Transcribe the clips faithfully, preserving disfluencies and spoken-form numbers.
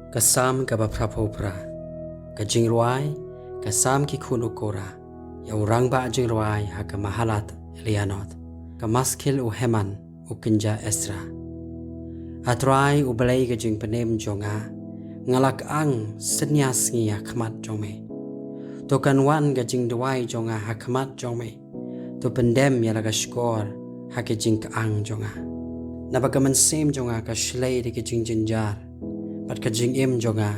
Ka Salm kaba phra phew phra. Ka jingrwai, ka Salm ki khun u Kora, ïa u rangbah jingrwai ha ka Mahalat Leannoth, ka Maskil u Heman, u kynja Esra. A Trai u Blei ka jingpynim jong nga, nga la kyang synñia sngi ha khmat jong me. To kan wan ka jingduwai jong nga ha khmat jong me. To pyndem ïa la ka shkor ha ka jingkyang jong nga. Naba ka mynsiem jong nga ka shlei da ka jingjynjar, bad ka jingim jong nga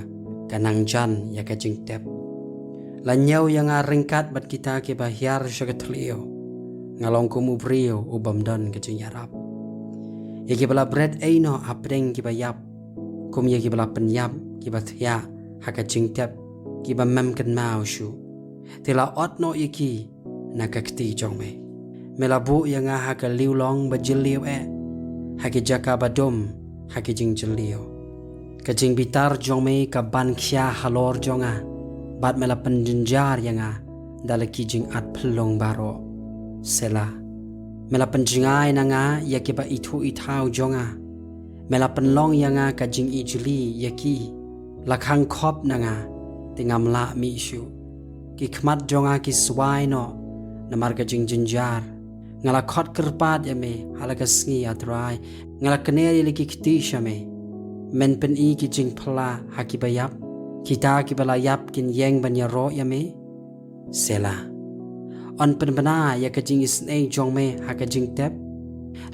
ka nang jan ïa ka jingtep. La ñiew ïa nga ryngkat bad kita kiba hiar sha ka thliew. Nga long kum u briew u bym don ka jingïarap. Ïa kiba la bret ei noh hapdeng kiba ïap, kum ïa kiba la pynïap kiba thiah ha ka jingtep, kiba mem kynmaw shuh. Te la ot noh ïa ki na ka kti jong me. Me la buh ïa nga ha ka liewlong ba jylliew eh, ha ki jaka ba dum ha ki jingjylliew. Ka jingbitar jong me ka ban khia halor jong nga, bad me la pynjynjar ïa nga da la ki jingat phyllung baroh. Sela. Me la pynjngai na nga ïa kiba ithuh ithaw jong nga. Me la pynlong ïa nga ka jingijli ïa ki. La khang khop na nga, te ngam lah mih shuh. Ki khmat jong nga ki swai noh namar ka jingjynjar. Nga la khot kyrpad ïa me ha la ka sngi, A Trai. Nga la kner ïa la ki kti sha me. Men pyni ki jingphylla ha kiba ïap. Kita kiba la ïap kin ïeng ban ïaroh ïa me. Sela. Yn pynbna ïa ka jingisynei jong me ha ka jingtep,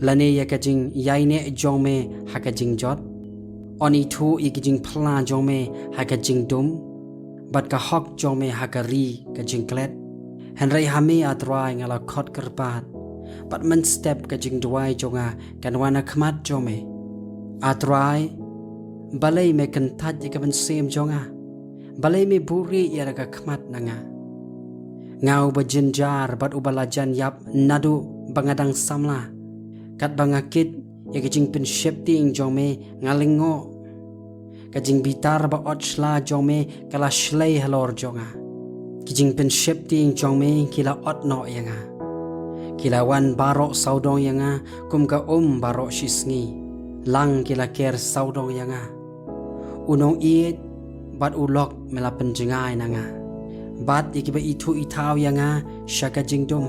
lane ïa ka jingïaineh jong me ha ka jingjot. Yn ithuh ïa ka jingphylla jong me ha ka jingdum, bad ka hok jong me ha ka ri ka jingklet. Hynrei ha me, A Trai, nga la khot kyrpad, bad mynstep ka jingduwai jong nga kan wan ha khmat jong me. A Trai, balei me kyntait ïa ka mynsiem jong nga? Balei me buhrieh ïa la ka khmat na nga? Nga uba jynjar bad uba la jan ïap naduh ba nga dang samla. Katba nga kit ïa ka jingpynsheptieng jong me, nga lyngngoh. Ka jingbitar ba ot shla jong me ka la shlei halor jong nga. Ki jingpynsheptieng jong me ki la ot noh ïa nga. Ki la wan baroh sawdong ïa nga kum ka um baroh shisngi. Lang ki la ker sawdong ïa nga. U nongïeit bad u lok me la pynjngai na nga, bad ïa kiba ithuh ithaw ïa nga sha ka jingdum.